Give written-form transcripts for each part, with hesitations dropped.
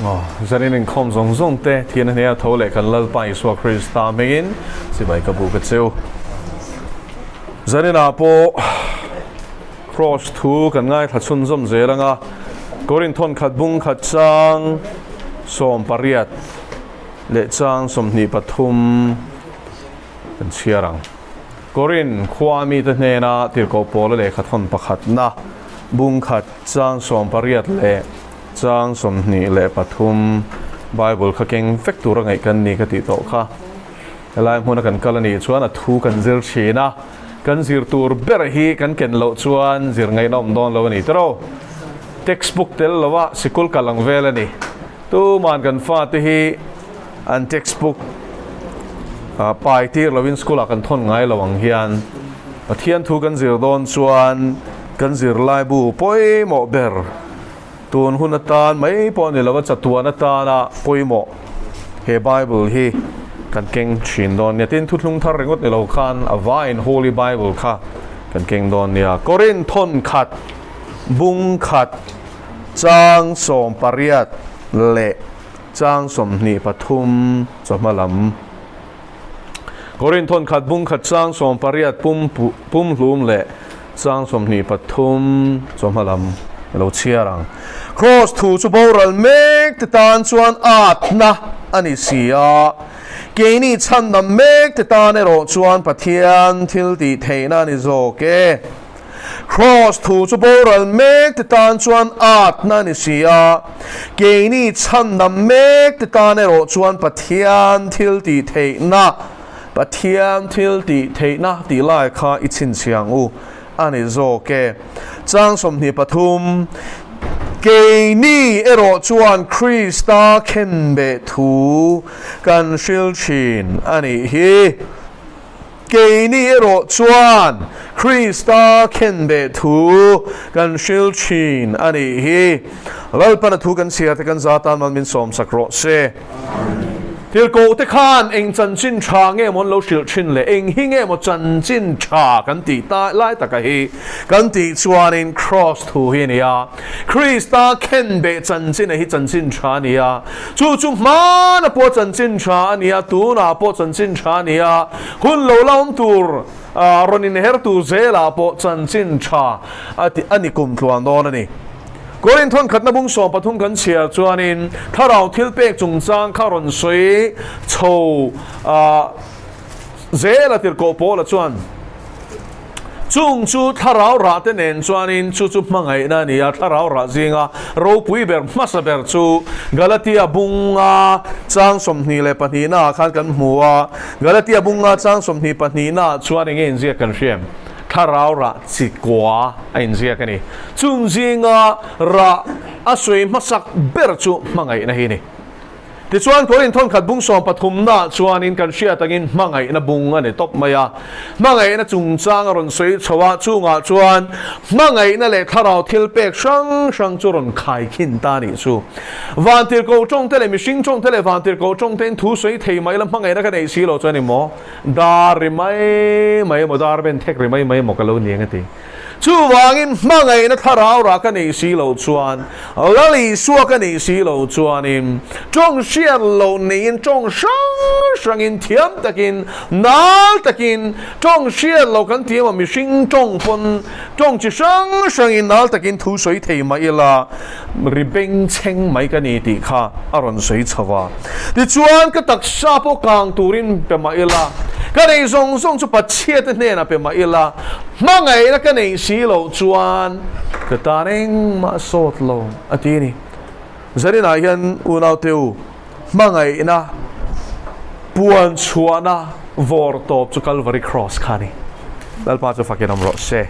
Zanin inkhawm zawng zawng te thian a hneia tho leh kan Lalpa Isua Krista hmingin chibai ka buk a cheu. Zaninah pawh Kross thu kan ngaithla chhunzawm zel anga Korinth thawn khat bung khat chang 18 leh chang 23 kan chhiar ang. Korinth khua mite hnena tirhkoh pawla lehkha thawn pakhatna bung khat chang 18 leh chang 23 Bible kha keng vek tura ngaih kan ni ka tih tawh kha. Helai hmuna kan kal a nih chuan a thu kan zir thin a, kan zir tur ber hi kan ken loh chuan zir ngaihna awm dawn lo a ni tiraw. Textbook tel lova sikul kal ang vel a ni. Tuman kan fate hi an textbook pai tir lovin school ah kan thawn ngai lo ang hian Pathian thu kan zir dawn chuan kan zirlaibu pawimawh ber Tun hun atan mai pawh ni lova chatuan atana pawimawh he Bible hi kan keng thin dawn nia. Tin, thuthlung thar ringawt ni lo khan a vaiin Holy Bible kha kan keng dawn nia. Korinth thawn khat, bung khat, chang 18 leh chang 23 chawhma lam. Korinth thawn khat, bung khat, chang 18 pum pumhlum leh chang 23 chawhma lam i lo chhiar ang. Kraws thu chu boral mek te tan chuan atna a ni si a, keini chhandam mek te tan erawh chuan Pathian thil tih theihna a ni zawk e. Kraws thu chu boral mek te tan chuan atna a ni si a, keini chhandam mek te tan erawh chuan Pathian thil tih theihna, Pathian thil tih theihna tih lai kha i chhinchhiah ang u a ni zawk e. Chang 23, Keini erawh chuan Krista khenbeh thu kan hril thin a nih hi. Keini erawh chuan Krista khenbeh thu kan hril thin a nih hi. Lalpana thu kan chhiar te kan za tan man min sawmsak rawh se. Tirhkoh te khan eng chanchin tha nge maw an lo hrilh thin le? Eng hi nge maw chanchin tha kan tih ta lai taka hi kan tih chuanin Kraws thu hi a ni a. Krista khenbeh chanchin a hi chanchin tha a ni a. Chu chu hmana pawh chanchin tha a ni a, tunah pawh chanchin tha a ni a, hun lo la awm tur rawn inher tur zelah pawh chanchin tha a ni kum tluan dawn a ni. Korinth thawn khatna bung 13 kan chhiar chuanin thlarau thil pek chungchang kha rawn sawi chho zel a tirhkoh Paula chuan, Chung chu thlarau rah te nen chuanin chu chu hmangaihna a ni a, thlarau rah zinga ropui ber hmasa ber chu Galatia bunga chang 22 naah khan kan hmu a, Galatia bunga chang 22 naah chuan enge inziak kan hria em? Thlarau rah chi kua a inziak a ni. Chung zinga rah a sawi hmasak ber chu hmangaihna hi a ni. Tichuan, Korinth thawn khat bung 13 naah chuanin kan hriat angin hmangaihna bung a ni tawp mai a. Hmangaihna chungchang a rawn sawi chho a, chungah chuan hmangaihna leh thlarau thil pek hrang hrang chu rawn khaikhin ta a nih chu. Vantirhkoh tawngte leh mihring tawngte leh vantirhkoh tawngtein thu sawi thei mai la hmangaihna ka neih si lo chuan emaw dar ri mai mai emaw dar ben thek ri mai mai emaw ka lo ni ang a ti. Chuvangin hmangaihna thlarau rah ka neih si loh chuan, Lal Isua ka neih si loh chuanin, tawng hriat loh neiin tawng hrang hrangin thiam takin, nal takin, tawng hriat loh kan ti emaw mihring tawng pawn tawng chi hrang hrangin nal takin thu sawi thei mah ila, ri bengchheng mai ka ni tih kha a rawn sawi chho a. Tichuan ka taksa pawh kang turin pe mah ila, ka neih zawng zawng chu Pathiate hnenah pe mah ila, Hmangaihna ka neih si loh chuan ka tan engmah sawt lo a ti a ni. Zaninah hian unaute u, hmangaihna puan chhuahna vawr tawp chu Calvary Cross kha a ni. Lalpa chu fakin awm rawh se.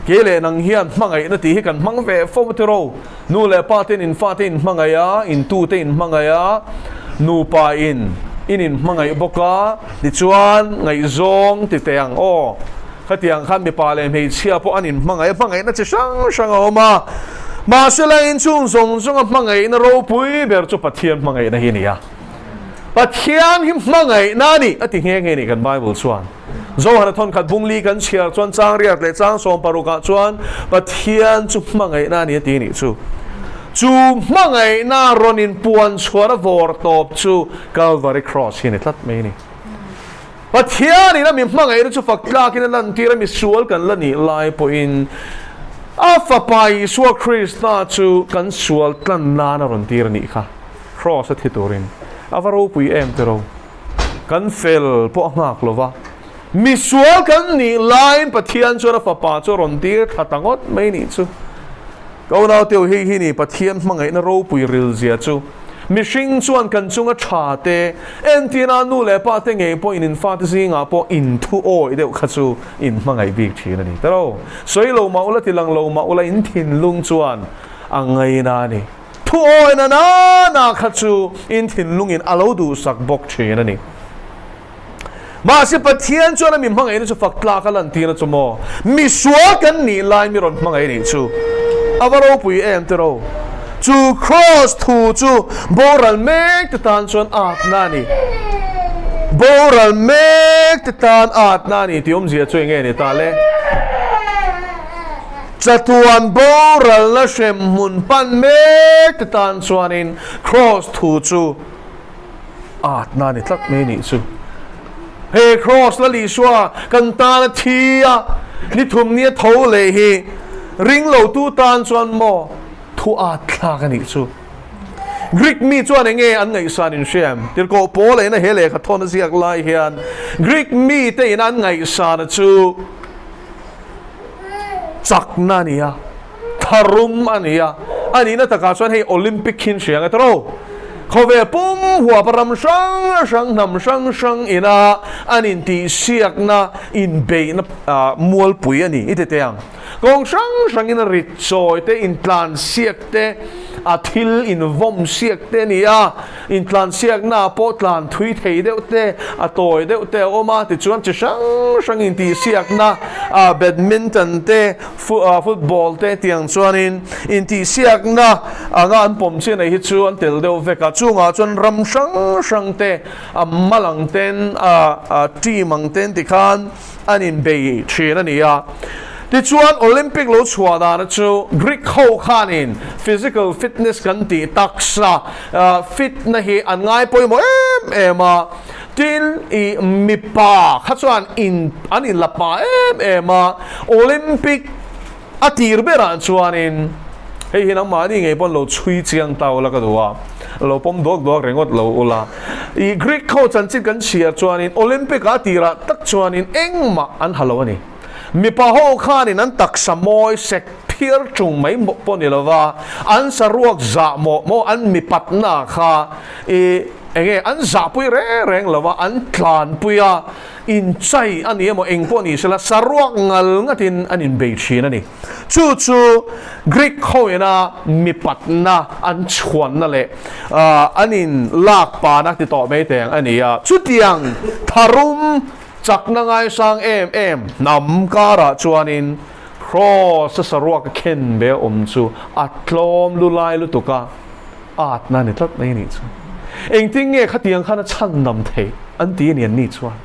Kei leh nang hian hmangaihna tih hi kan hmang ve fo maw tiraw? Nu leh pa ten in fate in hmangaih a, in tute in hmangaih a, nupa in in in hmangaih bawk a, tichuan ngaihzawng ti teh ang aw. Khatiang khan mipa leh hmeichhia pawh an in hmangaih a, hmangaihna chi hrang hrang a awm a. Mahse la inchhung zawng zawnga hmangaihna ropui ber chu Pathian hmangaihna hi a ni a. Pathian hi hmangaihna a ni a ti nghe nghe a ni kan Bible chuan. Zohana thawnkhat bungli kan chhiar chuan chang riat leh chang 60 ah chuan Pathian chu hmangaihna a ni a ti nih chu. Chu hmangaihna rawn inpuan chhuahna vawr tawp chu Calvary Cross hi a ni tlat mai a ni. Pathianin a mi hmangaihna chu fak tlakin a lantir a, misual kan la nih lai pawhin a Fapa Isua Krista chu kan sual tlan nan a rawn tir a nih kha. Cross a thi turin a va ropui em tiraw? Kan fel pawh a nghak lo va, misual kan nih laiin Pathian chuan a Fapa chu a rawn tir thla ta ngawt mai nih chu. Ka unauteu hei hi ni Pathian hmangaihna ropui rilzia chu. Mihring chuan kan chunga tha te, entirna nu leh pa te ngei pawh in infate zingah pawh inthu awi deuh kha chu in hmangaih bik thin a ni tiraw? Sawi lo mah ula ti lang lo mah ula in thinlung chuan a ngaina a ni. Thu awina nana kha chu in thinlungin a lo duhsak bawk thin a ni. Mahse Pathian chuan a mi hmangaihna chu fak tlak a lantir a chu maw? Misual kan nih lai mi rawn hmangaih nih chu a va ropui em tiraw? Chu Kraws thu chu boral mek te tan chuan atna a ni. Boral mek te tan atna a ni tih awmzia chu enge ni ta le? Chatuan boralna hrem hmun pan mek te tan chuanin Kraws thu chu atna ni tlat mai nih chu. He Kraws Lal Isua kan tana thi a, ni thum nia tho leh hi ring lo tu tan chuan maw thu at thlak a nih chu. Greek mi chuan eng nge an ngaihsan in hria em? Tirhkoh Paul a ina he lehkha thawn a ziak lai hian Greek mi te ina an ngaihsan a chu chakna a ni a, tharum a ni a, a nihna takah chuan hei Olympic hi an hria ang e tawrh. Khawvel pum huapa ram hrang hrang, hnam hrang hrang ina an intihsiakna, inbeihna mualpui a ni i ti teh ang. Kawng hrang hrangin a rit chawi te, intlansiak te, a thil invawm siak te a ni a, intlansiaknaah pawh tlan thui thei deuh te, a tawi deuh te a awm a, tichuan chi hrang hrang intihsiakna, badminton te, Football te tiang chuanin intihsiakna anga an pawm chian ei hi chu an tel deuh vek a, chungah chuan ram hrang hrang te a mal ang ten a team ang ten tikhan an inbei thin a ni a. Tichuan Olympic lo chhuah dana chu Greek ho khanin physical fitness kan tih taksa fit na hi an ngai pawimawh em em a. Tin, i mipa kha chuan in an inla pa em em a, Olympic a tir berah chuanin hei hi nangmahni ngei pawn lo chhui chiang ta ula ka duh a, lo pawm duak duak ringawt lo ula. I Greek ho chanchin kan chhiar chuanin Olympic a tirah tak chuanin engmah an ha lo a ni. Mipa ho khanin an taksa mawi sek phiar tung mai pawh ni lova, an saruak zah mawh mawh an mipatna kha i Enge an zahpui reng reng lo a, an tlanpui a, inchai a ni emaw eng pawh ni sela saruak ngal ngatin an inbei thin a ni. Chu chu Greek hoina mipatna an chhuanna leh an in lak pana ti tawh mai teng a ni a. Chutiang tharum chakna ngaisang em em hnam karah chuanin Kraws a saruak a khen ve a awm chu a tlawm lulai lutuk a. Atna a ni tlat mai a nih chu. Engtin nge khatiang khan a chhan dam theih an ti a ni an ni chuan.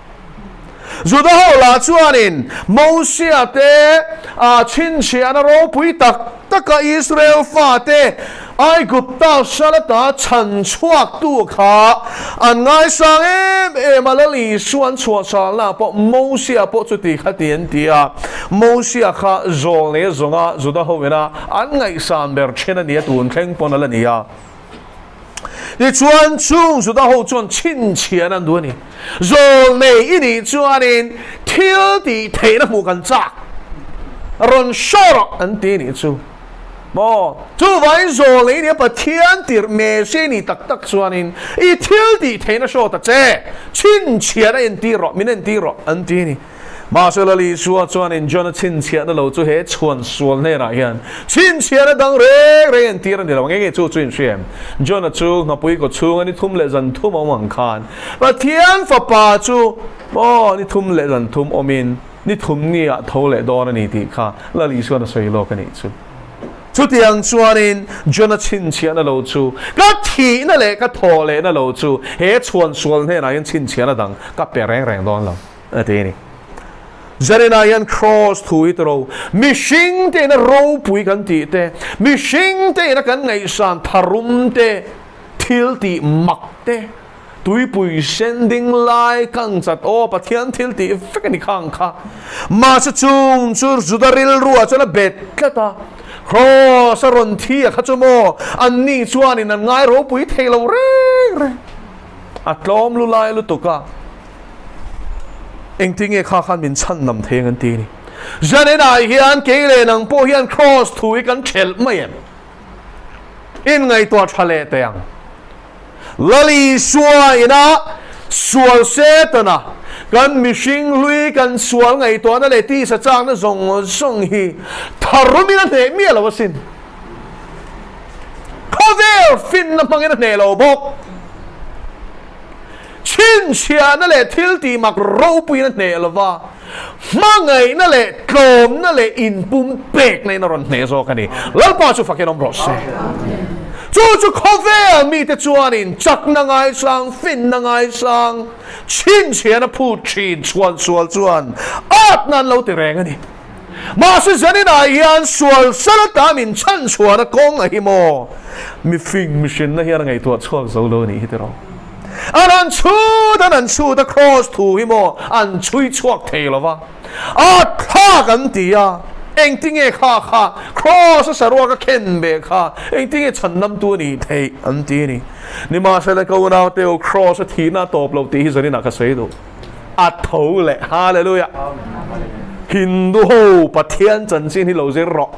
Juda ho lah chuanin Mosia te a chhinchhiahna ropui tak taka Israel fate Aigupta salata chhan chhuaktu kha an ngaisang em em a, Lal Isua an chhuahchhalna pawh Mosia pawh chuti kha ti an ti a, Mosia kha zawl nei a zawnga Juda ho ina An ngaihsan ber then a ni a, tun thleng pawn a la ni a. Tichuan, chung Juda ho chuan chhinchhian an duh a ni. Zawl nei i nih chuanin thil tih theihna hmuh kan chak. Rawn show rawh an ti nih chu. Maw? Chuvangin zawl nei i nih a, Pathian tirh Mesi i nih tak tak chuanin i thil tih theihna show ta che. Chhinchhian a entir rawh, min entir rawh an ti a ni. Mahse Lal Isua chuanin Jona chhinchhiahna lo chu he chhuan sual hnenah hian chhinchhiahna dang reng reng entir a ni lo. Nge nge chu chu in hria em? Jona chu nghapui kaw chhunga ni thum leh zan thum awm ang khan Pathian fapa chu maw ni thum leh zan thum awmin ni thum ni ah tho leh dawn a ni tih kha Lal Isuan a sawi lawk a nih chu. Chutiang chuanin Jona chhinchhiahna lo chu ka thihna leh ka thaw lehna lo chu he chhuan sual hnenah hian chhinchhiahna dang ka pe reng reng dawn lo. A ti a ni. Zarinah hian Kraws thu hi tiro, mihring te ina ropui kan tih te, mihring te ina kan ngaihsan tharum te, thil tih mak te, tuipui sen ding lai kang chat aw Pathian thil tih vek a ni khang kha. Mahse chung chu Juda rilruah chuan a bet tlat a, Kraws a rawn thi a kha chu maw anni chuanin an ngai ropui thei lo reng reng. A tlawm lu lai lutuk a. Engtinge kha khan min chhan nam thei ang an ti a ni. Zaninah hian kei leh nang pawh hian Kraws thu hi kan thelh mai em? Inngaihtuah tha leh teh ang. Lal Isua ina sual Setana kan mihring hlui kan sual ngaihtuahna leh tisa chakna zawng zawng hi tharumin a hneh miah lo asin. Khawvel finna hmangin a hneh lo bawk. Chhinchhiahna leh thil tih mak ropuiin a hneh lo va, hmangaihna leh tlawmna leh inpum pekna in a rawn hneh zawk a ni. Lalpa chu fakin awm rawh se. Chu chu khawvel mite chuanin chakna ngaisang, finna ngaisang, chhinchhiahna phut thin chhuan sual chuan atna an lo ti reng a ni. Mahse zaninah hian sual sal ata min chhanchhuahna kawng a hi maw? Mifing mihrinna hian a ngaihtuah chhuak zo lo a nih hi tiraw? An han chhut an han chhut a kraws thu hi maw an chhui chhuak thei lo va, a thlak an ti a, engtinge kha kha kraws a saruak a khen ve kha engtinge chhandamtu a nih theih an ti a ni. Nimahsela ka unaute u kraws a thihna a tawp lo tih hi zaninah ka sawi duh. A tho leh Hallelujah. Hindu ho Pathian chanchin hi lo zir rawh.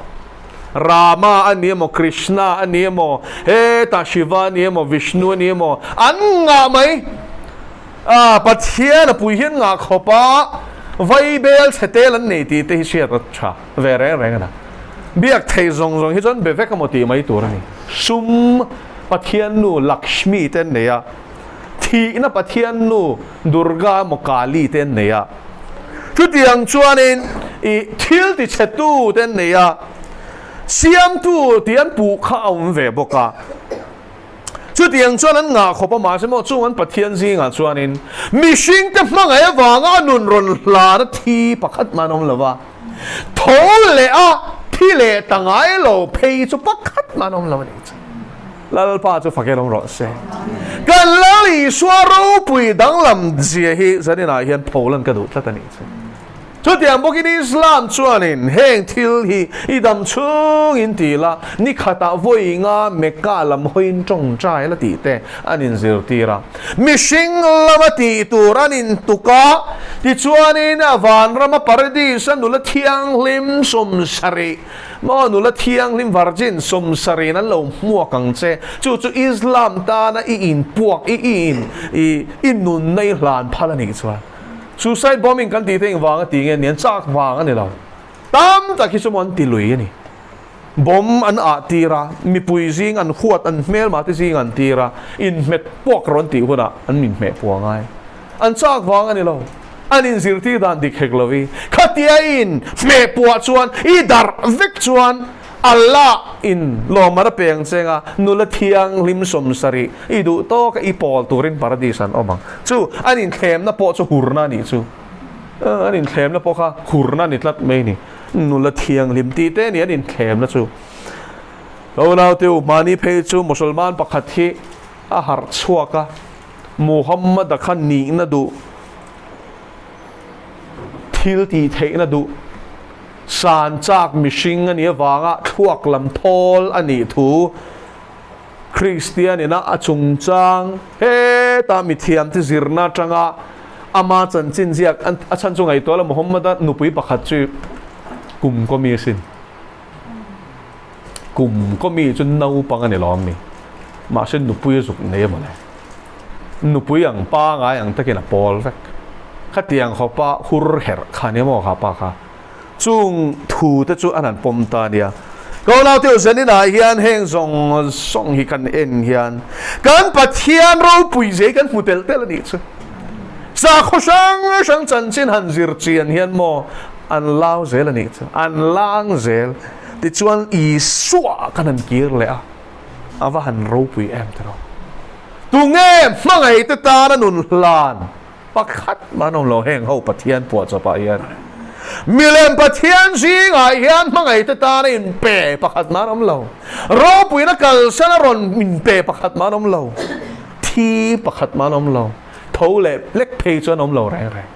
Rama a ni emaw, Krishna a ni emaw, hetah Shiva a ni emaw, Vishnu a ni emaw, an ngah mai. Ah, Pathian a pui hian ngah khawp a, vaibel chhe tel an nei tih te hi hriat a tha ve reng reng a na. Biak thei zawng zawng hi chuan be vek emaw tih mai tur a ni. Sum Pathian nu Lakshmi te an nei a, thihna Pathian nu Durga emaw Kali te an nei a. Chutiang chuanin i thil ti chhetu te an nei a, siamtu tih an puh kha a awm ve bawk a. Chutiang chuan an ngah khawp a, mahse maw chung an Pathian zingah chuanin mihringte hmangaih avanga a nun rawn hlan a thi pakhat mah an awm lo va, tho leh a thi leh ta ngai lo phei chu pakhat mah an awm lo a nih chu. Lalpa chu fakin awm rawh se. Kan Lal Isua ropui danglam zia hi zaninah hian pholan ka duh tlat a nih chu. Chutiang bawkin Islam chuanin heng thil hi i dam chhungin ti la, ni khatah vawi nga Mecca lam hawiin tawngtai la tih te an inzirtir a. Mihring lama tih tur an intuk a, tichuanin vanrama paradis-a nula thianghlim 70 Maw nula thianghlim virgin 70 in an lo hmuak ang che, chu chu Islam tana i inpuak, i in, i i nunna i hlan phal a nih chuan. Suicide bombing kan tih te engvang a ti nge ni, an chak vang a ni lo. Tam tak hi chu maw an ti lui a ni. Bomb an ah tir a, mipui zing an huat, an hmelmah te zing an tir a, inhmet puak rawn tih hunah an inhmeh puah ngai. An chak vang a ni lo. An inzirtir dan dik hek lo i. Khatia i in hmeh puah chuan i darh vek chuan Allah in lawmman a peng cheng a, nula thianghlim 70 i duh tawk a i pawl turin paradis an awm ang. Chu an inthlemna pawh chu hurna a nih chu. An inthlemna pawh kha hurna a ni tlat mai a ni. Nula thianghlim tih te a ni an inthlemna chu. Ka unaute u, mahni phei chu Musalman pakhat hi a harh chhuak a. Muhammad-a kha nihna duh, thil tih theihna duh, san chak mihring a nih avanga thluak lam thawl a nih thu Kristian ina a chungchang heta mithiamte zirna atanga ama chanchin ziak a chhan chu ngaihtuah la Muhammad-a nupui pakhat chu kum kaw mi asin. Kum kaw mi chu naupang a ni lo ami? Mahse nupui a zuk nei emaw le? Nupui ang pangai ang takin a pawl vek. Khatiang khawpa hur herh kha ni maw kha pa kha? Chung thu te chu an han pawm ta nia. Ka unau te u zaninah hian heng zawng zawng hi kan en hian kan Pathian ropui zia hi kan hmu tel tel a nih chu. Sakhaw hrang hrang chanchin han zir chian hian maw an lau zel a nih chu, an lang zel. Tichuan Isua kan han kir leh a, a va han ropui em tiraw? Tunge hmangaihte tana nun hlan pakhat mah an awm lo heng ho Pathian puahchawpah hian. Milem Pathian zingah hian hmangaihte tana inpe pakhat mah an awm lo. Ropuina kalsan a rawn inpe pakhat mah an awm lo. Thi pakhat mah an awm lo. Tho leh lek phei chu an awm lo reng reng.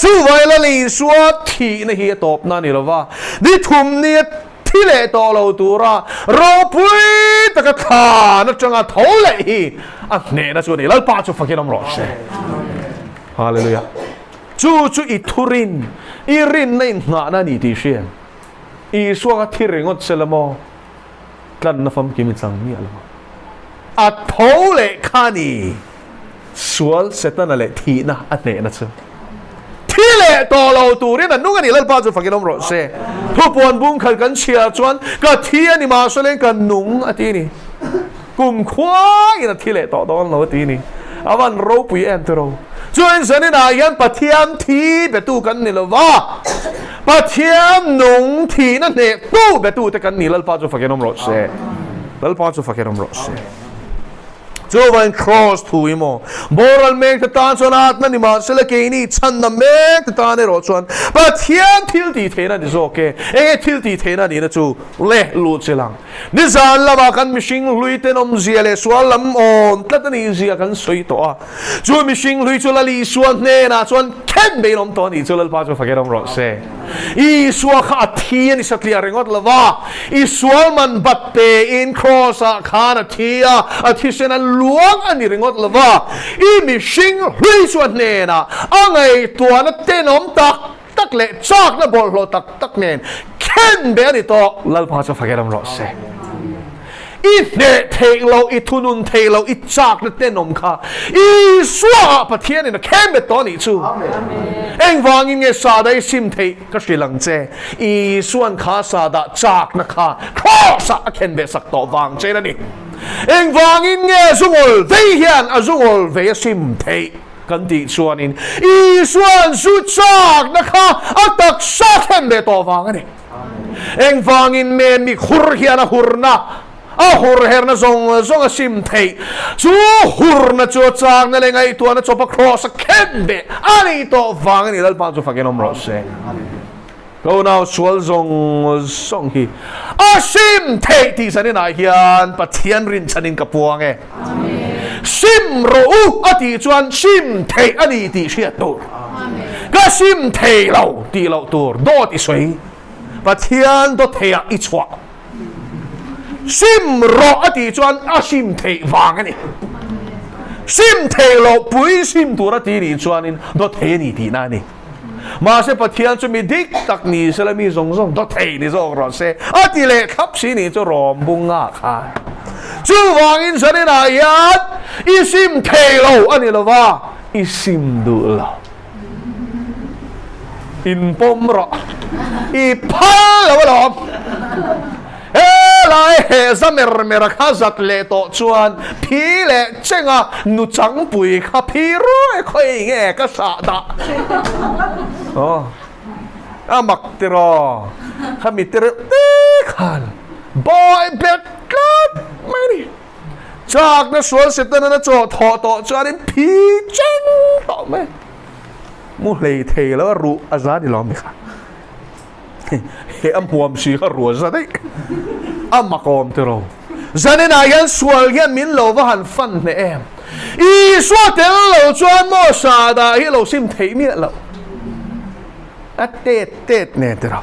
Chuvai Lal Isua thihna hi a tawpna a ni lo va, ni thum nia thi leh tawh lo tura ropui taka thlan atanga tho leh hi a hnehna chu a ni. Lalpa chu fakin awm rawh se. Hallelujah. Chu chu i thurin, i rinna inngahna a ni tih hria. Isua kha thi ringawt se la maw? Tlanna famkim i chang miah lo ang. A tho leh kha ni. Sual Setana leh thihna a hnehna chu thi leh tawh lo turin a nung a ni. Lalpa chu fakin awm rawh se. Thupuan bung khat kan chhiar chuan ka thi a ni mahse leng ka nung a ti ni. Kum khuaiin a thi leh tawh dawn lo a ti ni. A van ropui em tiraw. Chuan zaninah hian Pathian thi betu kan ni lo va, Pathian nung thihna hnehtu betute kan ni. Lalpa chu fakin awm rawh se. Lalpa chu fakin awm rawh se. Chuvain Kraws thu hi maw? Boral mekte tan chuan atna ni mahsela keini chhanna mekte tan erawh chuan Pathian thil tih theihna a ni zawk e. Enge thil tih theihna nihna chu le luh chilh ang. Nizan lamah kan mihring hlui tenawmzia leh sual lam awn tlat a nihzia kan sawi tawh a. Chu mihring hlui chu Lal Isua hnenah chuan khen bein awm tawh a nih chu Lalpa chu fakin awm rawh se. Isua kha a thi a ni satliah ringawt lo va, i sual man bat pein Kraws-ah khan a thi a, a thisen a luang a ni ringawt lo va, i mihring hlui chu a hnenah a ngaihtuahna tenawm tak tak leh chakna bawlhhlawh tak tak nen khen be a ni tawh. Lalpa chu fakin awm rawh se. I hneh theih loh, i thunun theih loh, i chakna tenawm kha Isua-ah Pathianin a khen bet tawh a nih chu. Engvangin nge sahdah i sim theih ka hrilh ang che. Isua'n kha sahdah chakna kha Kraws-ah a khen ve sak tawh vang chen a ni. Engvangin nge zungawl vei hian a zungawl vei a sim theih? Kan tih chuanin Isua'n zu chakna kha a taksa khen leh tawh vang a ni. Engvangin nge mi hur hian a hurna, a hur herna zawng zawng a sim theih? Chu hurna chu a chakna leh ngaihtuahna chawpa kraws a khen beh a nih tawh vang a ni. Lalpa chu fakin awm rawh se. Ka unau sual zawng zawng hi a sim theih tih zaninah hian Pathian rinchhanin ka puang e. Sim rawh u a tih chuan sim theih a ni tih hriat tur. Ka sim thei lo tih loh tur dawt i sawi. Pathian dawt theiah i chhuah. Sim rawh a tih chuan a sim theih vang a ni. Sim thei loh pui sim tur a ti nih chuanin dawt thei a ni tihna a ni. Mahse Pathian chu mi dik tak ni sela mi zawng zawng dawthei ni zawk rawh se a ti leh thlap si ni chu rawm bung nga khan. Chuvangin zaninah hian i sim thei lo a ni lova, i sim duh lo. Inpawm rawh. I phal lo alawm. Helai he za mer mer a kha zat leh tawh chuan phi leh chenga nu changpui kha phi ruai khawi nge ka sah dah. Aw a mak tiraw kha mi te reuh te khan bawi bet tlat mai a ni. Chakna sual Setana na chaw thawh tawh chuanin phi cheng tawh mai. Mu hlei thei lo a ruh a za ni lawm ni kha. He a hmuam si kha ruah za daih a mak awm tiraw. Zaninah hian sual hian min lo va han fan hneh em. Isua tel lo chuan maw sahdah hi lo sim theih miah loh. A tet tet nen tiraw.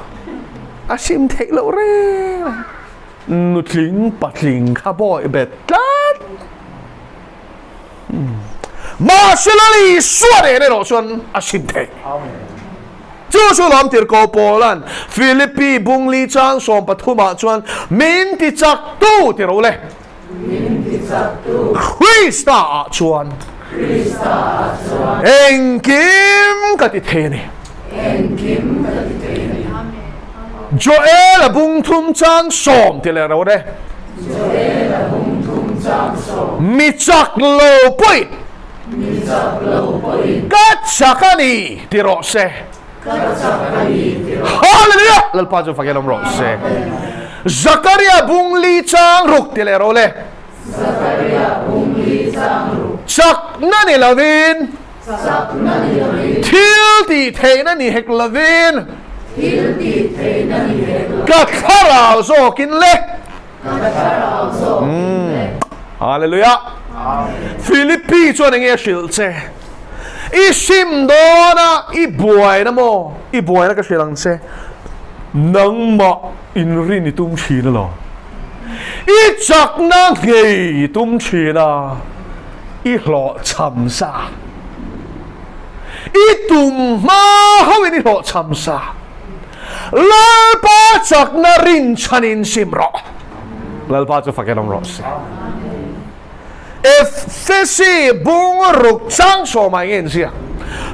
A sim theih loh reng a. Nutling patling kha bawih bet tlat. Mahse Lal Isua nen erawh chuan a sim theih. Chu chu lawm tirhkoh Paula'n Philippi bungli chang 13 ah chuan min ti chak tu ti ro le. Min ti chak tu. Krista ah chuan. Krista ah chuan. Engkim ka ti thei a ni. Engkim ka ti thei a ni. Joel a bung thum chang 10 ti leh ro le. Joel a bung thum chang 10. Mi chak lo pawih. Mi chak lo pawhin. Ka chak a ni ti rawh se. Ka chak a ni ti rawh se. Hallelujah! Lalpa chu fakin awm rawh se. Zakaria bung li chang ruk ti leh rawh le. Zakaria bung li chang ruk. Chakna ni lovin. Chakna ni lovin. Thil tih theihna ni hek lovin. Thil tih theihna ni hek lovin. Ka thlarau zawkin le. Ka thlarau zawkin le. Hallelujah. Philippi chuan enge a hrilh che? I sim dawn a, i buaina maw? I buaina ka hrilh ang che. Nangmah inrin i tum thin alawm. I chakna ngei i tum thin a, i hlawhchham sa. I tum hma hoin i hlawhchham sa. Lalpa chakna rinchhanin sim rawh. Lalpa chu fakin awm rawh se. Efesi bung ruk chang sawmah enge inziak?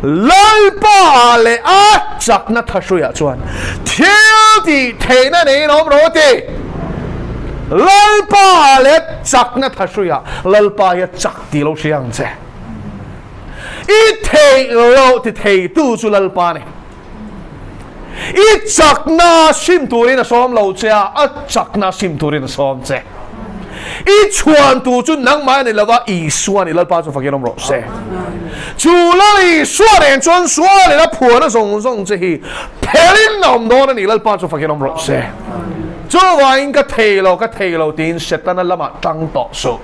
Lalpa ah leh a chakna thahruiah chuan thil tih theihna neiin awm rawh u ti. Lalpa ah leh chakna thahruiah Lalpa hi a chak tih lo hria ang che. I theih loh ti theitu chu Lalpa a ni. I chakna sim turin a sawm lo che a, a chakna sim turin a sawm che. I chhuan tur chu nangmah a ni lova, Isua a ni. Lalpa chu fakin awm rawh se. Chu Lal Isua nen chuan sualin a phuahna zawng zawng che hi phelin a awm dawn a ni. Lalpa chu fakin awm rawh se. Chuvangin ka thei lo, ka thei lo tiin Setana lamah tang tawh suh.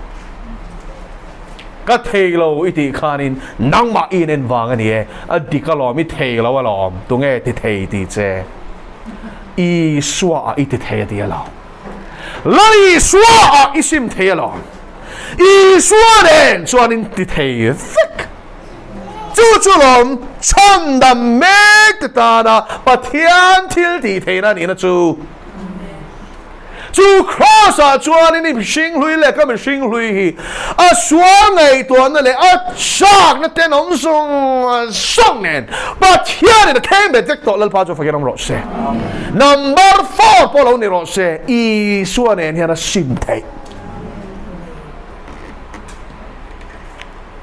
Ka thei lo i tih khanin nangmah i inen vang a ni e, a dik alawm, i thei lo alawm, tunge ti thei ti che? Isua ah i ti thei a ti alawm. Lal Isua ah i sim thei alawm. Isua nen chuan in ti thei vek. Chu chu lawm chhandam mek te tana Pathian thil tih theihna nihna chu. Chu Kraws-ah chuanin i mihring hlui leh ka mihring hlui hi a sual ngaihtuahna leh a chakna tenawm zawng zawng nen Pathianin a kheng bet vek tawh. Lalpa chu fakin awm rawh se. Number four pawh lo ni rawh se, Isua nen hian a sim theih.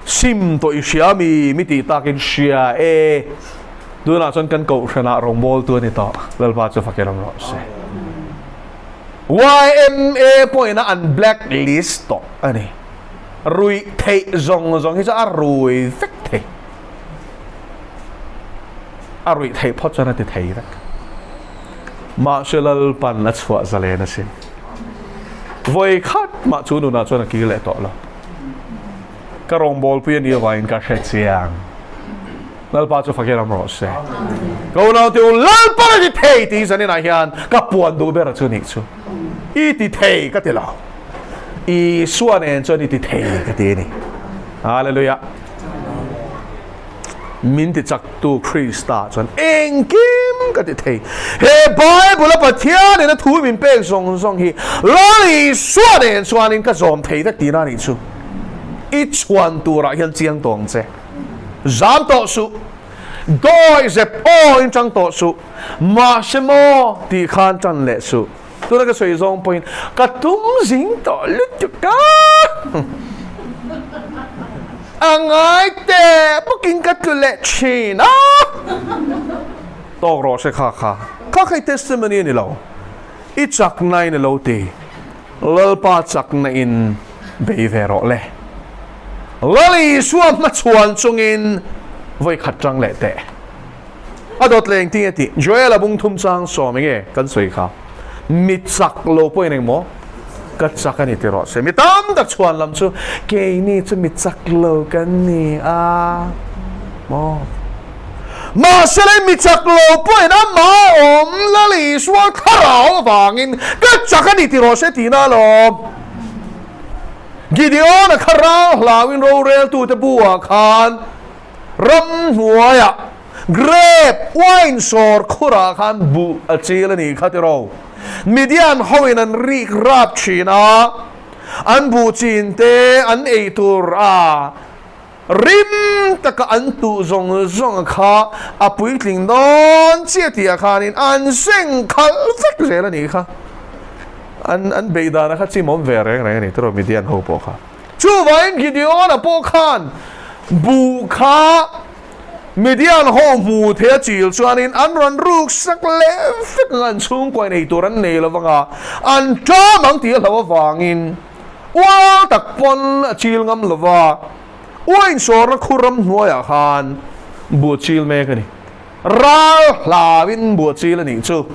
Sim tawh i hria mi? Mi tih takin hria e. Tunah chuan kan kohhranah rawngbawltu a ni tawh. Lalpa chu fakin awm rawh se. YMA pawhin a an black list tawh a ni. Ruih theih zawng zawng hi chu a rui vek thei. A ruih theih phawt chuan a ti thei vek. Mahse Lalpan a chhuah zalen asin. Vawi khat mah chu nunah chuan a kir leh tawh lo. Ka rawngbawlpui a nih avangin ka hre chiang. Lalpa chu fakin awm rawh se. Ka unau te u, Lalpa ka ti thei tih zaninah hian ka puan duh ber chu nih chu. I ti thei ka ti lo. Isua nen chuan i ti thei ka ti a ni. Hallelujah. Min ti chaktu Krista chuan engkim ka ti thei. He Bible a Pathian in a thu min pek zawng zawng hi Lal Isua nen chuanin ka zawm thei vek tihna a nih chu. I chhuan turah hian chiang tawh ang che. Zam tawh suh, dawi zep aw in chang tawh suh, mahse maw tih khan tan leh suh. Tuna ka sawi zawng pawhin ka tum zing tawh lutuk a, a ngai teh bawkin ka tlu leh thin a. Tawk rawh se kha kha, kha kha i testimony a ni lo, i chakna in a lo ti. Lalpa chakna in bei ve rawh le. Lal Isua hmachhuan chungin vawi khat tang leh teh. A dawt leng ting e tih Joel a bung thum chang sawm enge kan sawi kha. Mi chak lo pawhin engmaw ka chak a ni ti rawh se. Mi tam tak chhuan lam chu keini chu mi chak lo kan ni a maw. Mahse lei mi chak lo pawhin amah awm Lal Isua thlarau avangin ka chak a ni ti rawh se tihna alawm. Gideon-a kha ral hlauin roreltute buah khan ramhnuaiah grape wine sawr khurah khan buh a chil a nih kha tiraw. Midian hoin an rik rap thin a, an buh chin te an ei tur a, Rim taka an tuh zawng zawng kha a puitling dawn chiah tihah khanin an seng khalh vek zel a nih kha. An an beih dana kha chimawm ve reng reng a ni tiraw Midian ho pawh kha. Chuvangin Gideon-a pawh khan buh kha Midian ho hmu thei a chil chuanin an rawn ruk sak leh vek ang a, an chhungkuain ei tur an nei lo vanga an ṭam ang tih a hlauh avangin, Ual tak pawn a chil ngam lo va, Uain sawrna khur ramhnuaiah khan buh chil mek a ni. Ral hlauin buh chil a nih chu.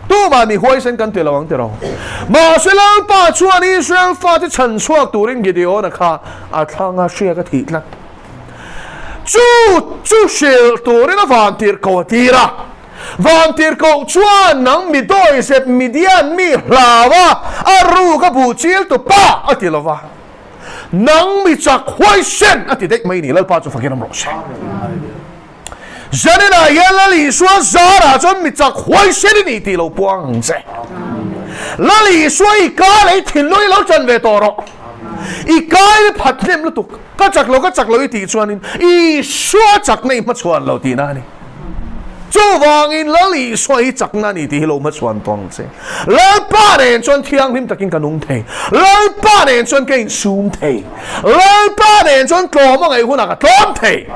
Tumah mi huaisen kan ti lo ang ti ro. Mahse Lalpa chuan Israel fate chhan chhuak turin Gideona kha a thlang a hriak a thih tlat. Chu chu hrilh turin a vantirhkoh a tir a. Vantirhkoh chuan nang mi dawizep Midian mi hlau a, a ruk a buh chil tu pa a ti lo va. Nang mi chak huaisen a ti daih mai ni. Lalpa chu fakin awm rawh se. Zaninah hian Lal Isua zarah chuan mi chak huaisen i ni tih lo puang ang che. Lal Isua i ka leh i thinlung i lo chan ve tawh rawh. I kai i phat hnem lutuk. Ka chak lo, ka chak lo i tih chuanin Isua chakna i hmachhuan lo tihna a ni. Chuvangin Lal Isua hi chakna a ni tih hi lo hmachhuan tawh ang che. Lalpa nen chuan thianghlim takin ka nung thei. Lalpa nen chuan ka insum thei. Lalpa nen chuan tlawm a ngaih hunah ka tlawm thei.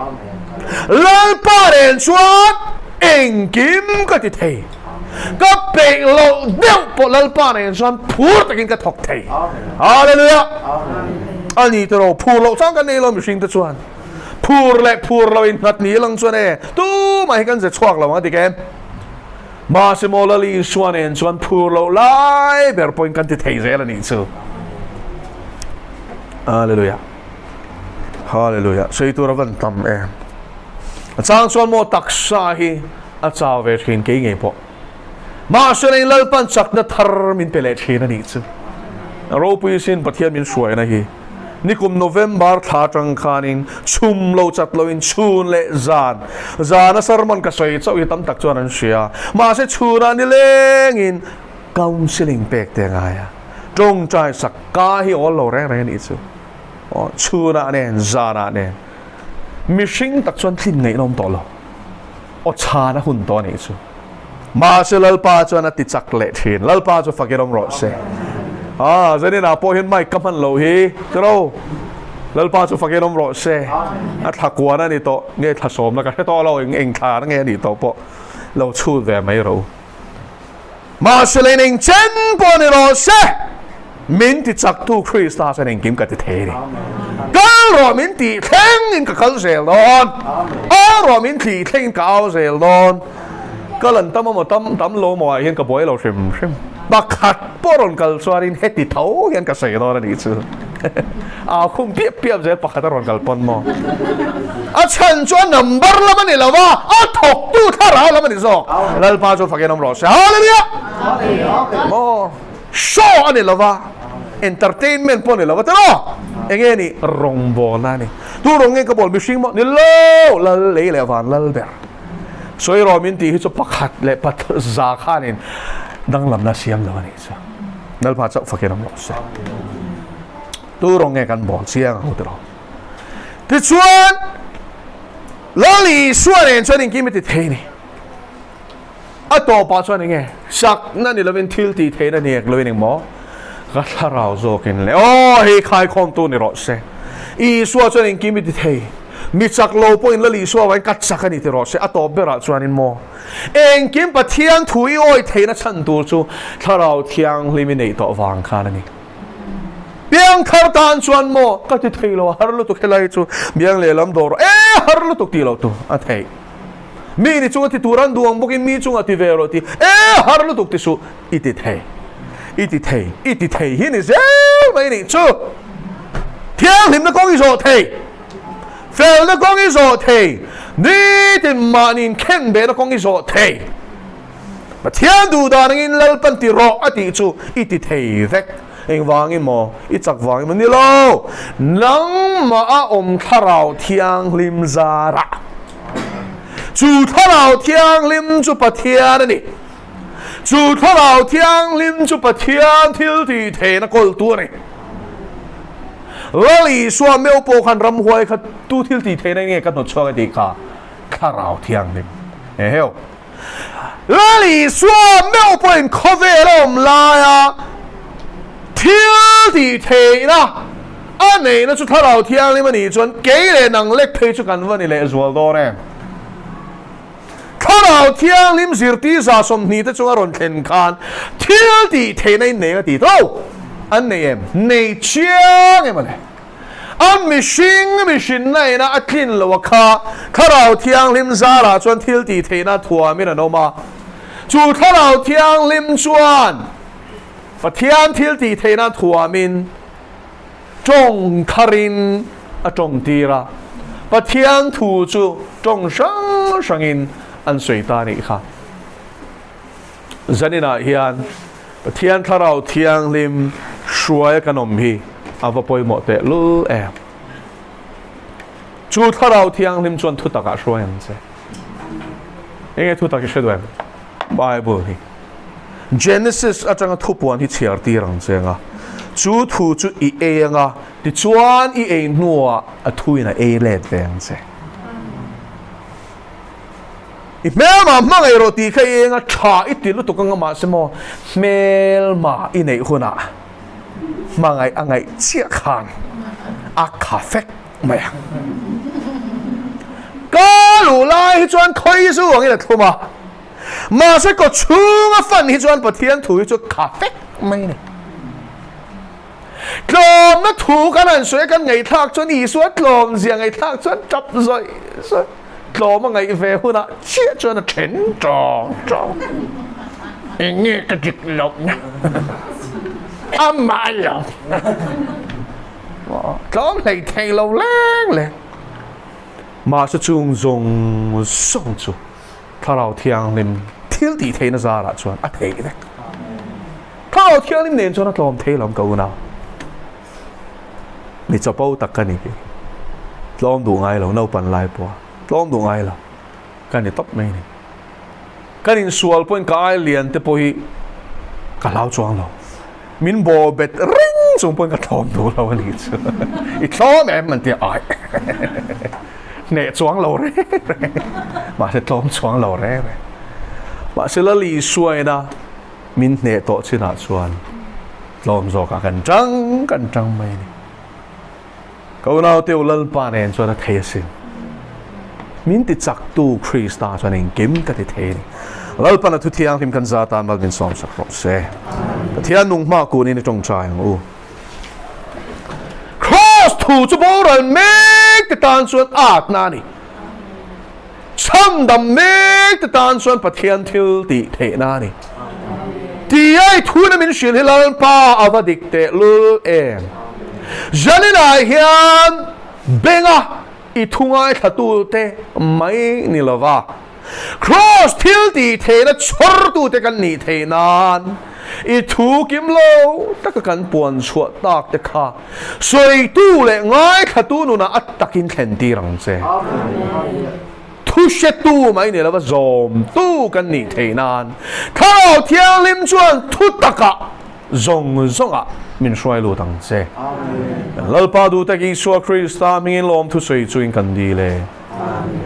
Lalpa nen chuan engkim ka ti thei. Ka peih loh deuh pawh Lalpa nen chuan phur takin ka thawk thei. Hallelujah! A ni tiraw, phur loh chang kan nei lo mihring te chuan. Phur leh phur lo innghat ni lang chuan e, tumah hi kan ze chhuak lo ang a ti kem. Mahse maw Lal Isua nen chuan phur loh lai ber pawhin kan ti thei zel a nih chu. Hallelujah! Hallelujah! Sawi tur a van tam em. A chang chuan maw taksa hi a chau ve thin kei ngei pawh. Mahse lei Lalpan chakna thar min pe leh thin a nih chu. A ropui sin Pathian min hruaina hi. Nikum November thla atang khanin chhum lo chat loin chhun leh zan, zana sermon ka sawi chauh hi tam tak chuan an hria. Mahse chhunah nilengin counselling pek te a ngai a. Tawngtai sak ka hi awl lo reng reng a nih chu. Aw chhunah nen zanah nen mihring tak chuan tlin ngaih nawm tawh lo. Aw chhan a hun tawh a nih chu. Mahse Lalpa chuan a ti chak leh thin. Lalpa chu fakir awm rawh se. Ah, zaninah pawh hian mic ka hman loh hi. Tiro. Lalpa chu fakir awm rawh se. A thla kuan a ni tawh. Nge thla sawmna ka hre tawh lo. Eng eng thla nge a nih tawh pawh lo chhut ve mai rawh u. Mahse lei eng chen pawh ni rawh se, min ti chaktu Krista chuan engkim ka ti thei a ni. Kal rawh min tih thlengin ka kal zel dawn, au rawh min tih thlengin ka au zel dawn. Kal an tam amaw tam tam lo maw ah hian ka buai lo hrim hrim. Pakhat pawh rawn kal chuanin heti tho hian ka sawi dawn a nih chu. Au khum piap piap zel pakhat a rawn kal pawn maw? A chhan chu a number lam a ni lo va, a thawktu thlarau lam a ni zawk. Lalpa chu fakin awm rawh se. Hallelujah! Maw? Show a ni lo va, entertainment pawh a ni lo va tiraw? Enge ni? Rawngbawlna a ni. Tu rawng nge ka bawl mihring maw? Ni lo! Lal lei leh van lal ber. Sawi rawh min tih hi chu pakhat leh pathum za khanin danglamna siam lo a nih chu. Lalpa chauh fakin awm rawh se. Tu rawng nge kan bawl chiang ang tiraw? Tichuan, Lal Isua nen chuan engkim i ti thei ni. A tawpah chuan enge sakna ni lovin thil tih theihna ni ek lovin engmaw ka thlarau zawkin le aw hei khaikhawmtu ni rawh se. Isua chuan engkim i ti thei. Mi chak lo pawhin Lal Isua avangin ka chak a ni ti rawh se. A tawp berah chuanin maw Engkim Pathian thu i awi theihna chhan tur chu Thlarau Thianghlim i neih tawh vang khan a ni. Piangthar tan chuan maw ka ti thei lo, a har lutuk helai chu biang lehlam dawr rawh, e har lutuk tih loh tur a theih. Mi ni chunga ti tur an duh ang bawkin mi chunga ti ve rawh ti, e har lutuk ti suh, i ti thei, i ti thei, i ti thei hi ni zel mai nih chu. Thianghlimna kawng i zawh thei. Felna kawng i zawh thei, nitin mahniin khenbehna kawng i zawh thei. Pathian duh dan angin Lalpan ti rawh a tih chu i ti thei vek. Engvangin maw? I chak vangin maw? Ni lo! Nangmah a awm Thlarau Thianghlim zarah. Chu Thlarau Thianghlim chu Pathian a ni. Chu Thlarau Thianghlim chu Pathian thil tih theihna kawltu a ni. Lal Isua meuh pawh khan ramhuai kha tu thil tih theihna nge ka hnawt chhuak a tih kha Thlarau Thianghlim. Eheu. Lal Isua meuh pawhin khawvel a awm laia thil tih theihna a neihna chu Thlarau Thianghlim a nih chuan kei leh nang lek phei chu kan va ni lehzual dawn em? Thlarau Thianghlim zirtir 20 te chunga rawn thlen khan thil tih theihna in nei a ti tho. An nei em? Nei chiang em a le. A mihring mihrinna ina a tlin loh a kha Thlarau Thianghlim zarah chuan thil tih theihna thuamin an awm a. Chu Thlarau Thianghlim chuan Pathian thil tih theihna thuamin tawng tharin a tawng tir a. Pathian thu chu tawng hrang hrangin an sawi ta a nih kha. Zaninah hian Pathian Thlarau Thianghlim hruaia kan awm hi a va pawimawh teh lul em. Chu Thlarau Thianghlim chuan thutakah hruai ang che. Enge thutak i hre duh em? Bible hi. Genesis atanga thupuan hi chhiar tir ang che anga, chu thu chu i ei anga, tichuan i ei hnuah a thuin a ei let ve ang che. I hmelma hmangaih rawh tih kha i eng a tha i ti lutuk anga mahse maw hmelma i neih hunah hmangaih a ngaih chiah khan a kha fek mai a. Ka luh lai hi chuan khawi zu angin a thlum a, mahse kaw chhunga fan hi chuan Pathian thu hi chu kha fek mai a ni. Tlawmna thu kan han sawi a, kan ngaihthlak chuan Isua tlawm zia ngaihthlak chuan tap zawih zawih tlawm a ngaih ve hunah chiah chuan a then tawng tawng. Eng nge ka dik lohna? Amah lo. Tlawm hlei thei lo leng leng. Mahse chung zawng zawng chu Thlarau Thianghlim thil tih theihna zarah chuan a theih vek. Thlarau Thianghlim nen chuan a tlawm thei lo ka unau. Mi chapo tak ka ni hi. Tlawm duh ngai lo, naupan lai pawha tlawm duh ngai lo ka ni tawp mai ni. Kan insual pawhin ka ai lian te pawh hi ka hlau chuang lo. Min bawh bet reng chung pawhin ka tlawm duh lo a nih chu. I tlawm em an ti a, ai hneh chuang lo reng reng, mahse tlawm chuang lo reng reng. Mahse Lal Isuaina min hneh tawh chinah chuan tlawm zawkah kan tang kan tang mai a ni. Ka unaute u Lalpa nen chuan a thei asin. Min ti chaktu Krista chuan engkim ka ti thei a ni. Lalpan a thu thianghlim kan za tan mal min sawmsak rawh se. Pathian nung hma kunin i tawngtai ang u. Kraws thu chu boral mek te tan chuan atna a ni. Chhandam mek te tan chuan Pathian thil tih theihna a ni. Tia i thuna min hrilh hi Lalpa a va dik teh lul em. Zaninah hian benga i thu ngaithlatute mai ni lova, Kraws thil tih theihna chhawrtute kan nih theih nan i thu kim lo taka kan puan chhuah tak te kha sawitu leh ngaithlatu nunah a takin thlen tir ang che. Thu hretu mai ni lova zawmtu kan nih theih nan Thlarau Thianghlim chuan thu takah zawng zawngah min hruai lut ang che. Kan Lalpa duh tak Isua Krista hmingin lawmthu sawi chuin kan dil e.